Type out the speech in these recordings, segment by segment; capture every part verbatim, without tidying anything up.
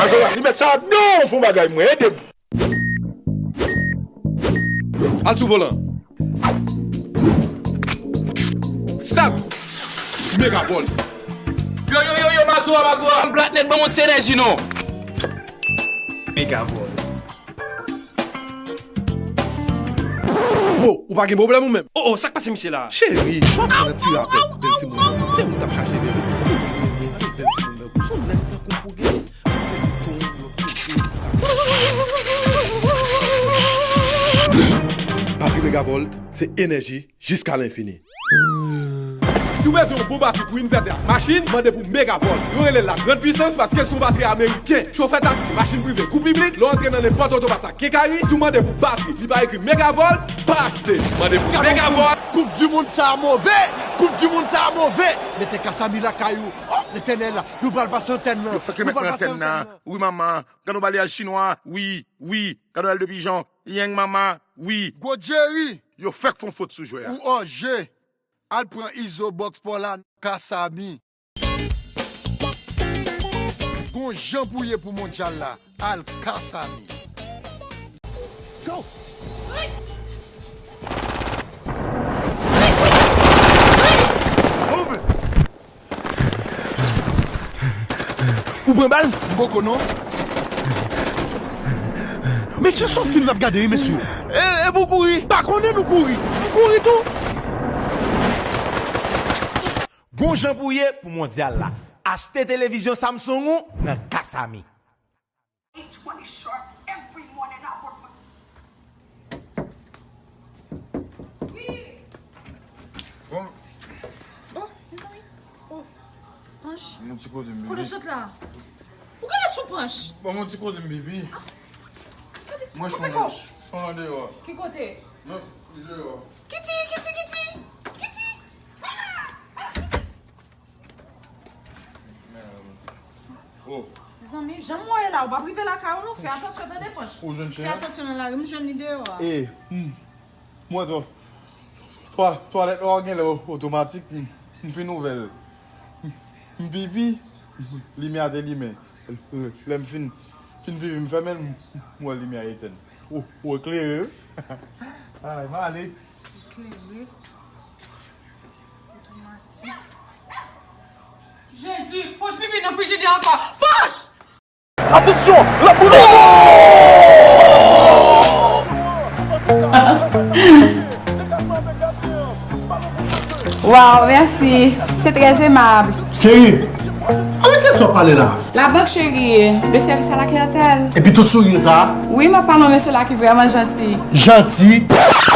Zoya, li mèt sa a, non, fè yon bagay, mwen, ede m. Al sou volan. Stop! Megavòl. Yo, yo, yo, yo, Mazora, Mazora. Plat nèt, ban m yon ti enèji, non. Megavòl. Wo, ou pa gen pwoblèm ou menm? Oh, oh, sa k pase misye la? Cheri, sa w ap fè nan ti rapè bèl timoun nan? Se ou m t ap chache, bebe. Bèl timoun nan, se w nèg tankou m pou gen. Batri Megavolt, se enèji jiska lenfini. Si w bezwen yon bon batri pou invètè ak machin, mande pou Megavolt. Yo rele l la grande puissance paske l se yon batri ameriken. Chofè taksi, machin prive kou piblik, lè w antre nan nenpòt otopat ak kenkayri, si w mande pou batri, li pa ekri Megavolt, pa achte. Mande pou Megavolt. Koup di mond sa a move! Koup di mond sa a move! Mete Kasami lakay ou. Oh, Letènèl, nou pral pase antèn nan. Yo fèk remèt mwen antèn nan. Wi, manman. Gad yon balyaj chinwa. Wi, wi. Gad yon èl de pijon. Yeng, manman. Wi. Gwo Jerry. Yo fèk fè yon fot sou jwè a. Ou an je. Al pran Izo Box Paw la nan Kasami. Gon jan pou ye pou mondyal la, al Kasami. Go! Move! Ou pran bal? M poko non. Mesye, se yon fim n ap gade wi, mesye. E, e pou kouri? Pa konnen nou kouri. M kouri tou. Gon jan pou ye pou mondyal la. Achte televizyon Samsung ou nan Kasami. Wi. Bon. Oh, mezanmi. Oh, Panch. Mon ti kote m, bebe. Kote w sot la? Ou genlè sou Panch? Bon, mon ti kote m, bebe. Ah. Mwen chon, chon an deyò. Ki kote? Non, li deyò. Kiti, Kiti, Kiti. Kiti. Oh. Zanmi, jan m wè la, ou p ap rive lakay ou non. Fè atansyon tande Panch. Ou jwenn chen an? Fè atansyon nan lari, m jwenn li deyò a. E, hmm. Mwen twa, twa, twalèt la w gen lè otomatik, m, m fin ouvè l. M pipi, limyè a te limen. Lè m fin, fin pipi, m fèmen l, m wè limyè a etèn. Ou, ou eklere wi. Ay, m ale. Eklere. Otomatik. Jezi, Panch pipi nan frijidè ankò. Panch! Atansyon, lapolis! Waw, mèsi. Se trè emab. Cheri, avèk kiyès w ap pale la? Labank, cheri, le service à la clientèle. Epi tout souri sa a? Wi, m ap pale yon mesye la ki vrèman janti. Janti?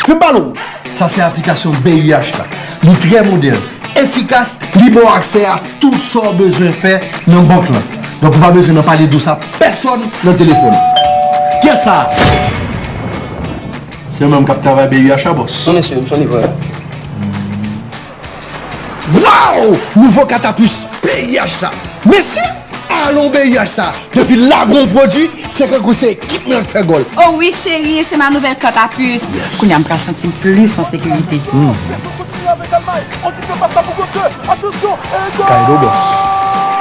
Fè m pale w. Sa se aplikasyon B U H la. Li trè modèn, efikas, li ba w aksè a tout sa w bezwen fè nan bank lan. Donk, ou pa bezwen nan pale dosye a pèsòn nan telefòn. Kiyès sa? Se mwen menm k ap travay B U H la, bòs. Non, mesye, m se yon livrè. Waw! Nouvo katapis B U H la. Mesye, alon B U H sa. Depi l lage yon pwodui, se kankou se ekip mwen k fè gòl. Oh wi, cheri, c'est ma nouvelle carte à puce. Yes. Kounye a m pral santi m plis an sekirite. Hmm. Kay do bòs.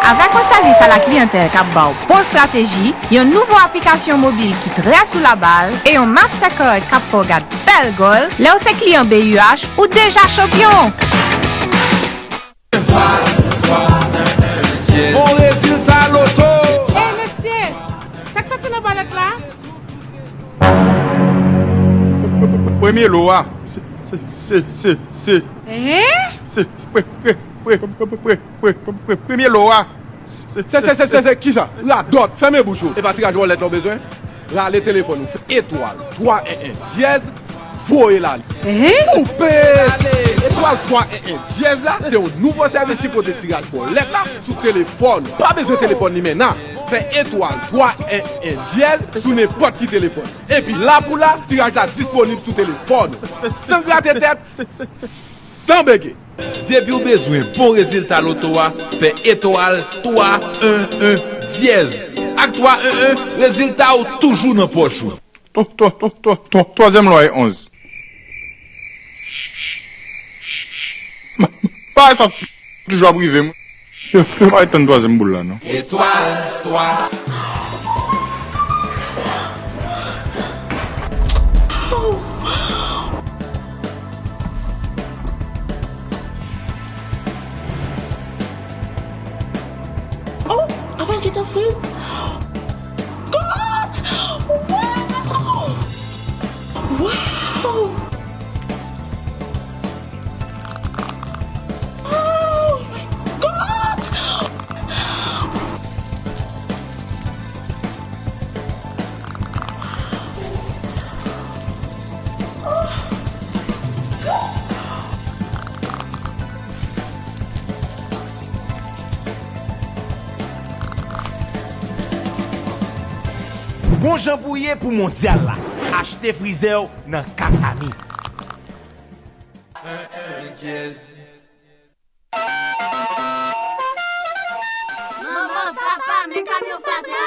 Avèk yon sèvis a la kliyantèl k ap ba w bon estrateji, yon nouvo aplikasyon mobil ki trè sou la bal e yon Mastercard k ap fè w gad bèl gòl, lè w se kliyan B U H, ou deja chanpyon! Bon rezilta loto! Ey, mesye! Sa k soti nan balèt la? Premye lo a, se, se, se, se, se. Hein? Se, se, pre, pre, pre, pre, pre, pre, pre, pre, premye lo a. Se, se, se, se, se, se, kisa? Radòt, fèmen bouch ou. E pa tiraj bòlèt la w bezwen? Rale telefòn ou, fè etwal twa en en dyèz, voye l ale. Hein? Koupe! Etwal twa en en dyèz la, se yon nouvo sèvis ki pote tiraj bòlèt la sou telefòn ou. Pa bezwen telefòn limena. Fè etwal twa en en dyèz sou nenpòt ki telefòn. Epi la pou la, tiraj la disponib sou telefòn ou. San grate tèt, san bege. Depi w bezwen bon rezilta loto a, fè etwal twa en en dyèz. Ak twa en en, rezilta w toujou nan pòch ou. Twa, twa, twa, twa, twa, twazyèm lwa e onz. Bagay sa toujou ap rive m. Yo, yo pa tann twazyèm boul la, non. Etwal twa. Ton friz. God! Wow! Wow! Oh my God! Gon jan pou ye pou mondyal la. Achte frizè w nan Kasami. Manman, papa, men kamyon fatra.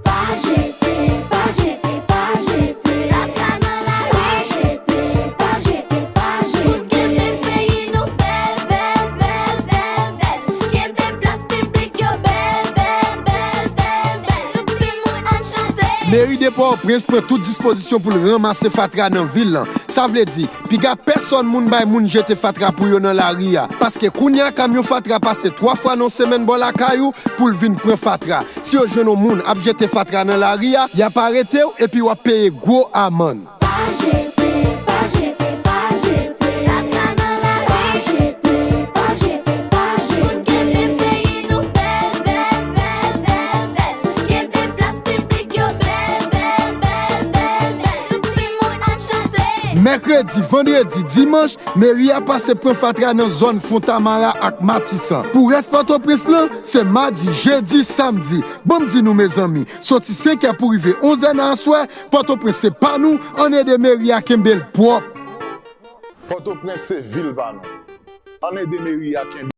Pa jete, pa jete, pa jete. Fatra nan lari. Pa jete, pa jete, pa jete. Pou kenbe peyi nou bèl, bèl, bèl, bèl, bèl. Kenbe plas piblik yo bèl, bèl, bèl, bèl, bèl. Tout timoun ann chante. Meri de Pòtoprens pran tout dispozisyon pou l ranmase fatra nan vil lan. Sa vle di, piga pèsòn moun bay moun jete fatra pou yo nan lari a. Paske kounye a, kamyon fatra pase twa fwa nan yon semèn bò lakay ou pou l vin pran fatra. Si yo jwenn yon moun ap jete fatra nan lari a, y ap arete w epi w ap peye gwo amann. Pa jete, pa jete, pa jete. Fatra nan lari. Pa jete, pa jete, pa jete. Pou n kenbe peyi nou bèl, bèl, bèl, bèl, bèl. Kenbe plas piblik yo bèl, bèl, bèl, bèl, bèl. Tout timoun ann chante. Mèkredi, vandredi, dimanch, meri a pase pran fatra nan zòn Fontamara ak Matisan. Pou rès Pòtoprens lan, se madi, jedi, samdi. Ban m di nou, mezanmi, soti senk è pou rive onz è nan aswè, Pòtoprens se pa nou, ann ede meri a kenbe l pwòp. Pòtoprens se vil pa nou. Ann ede meri a kenbe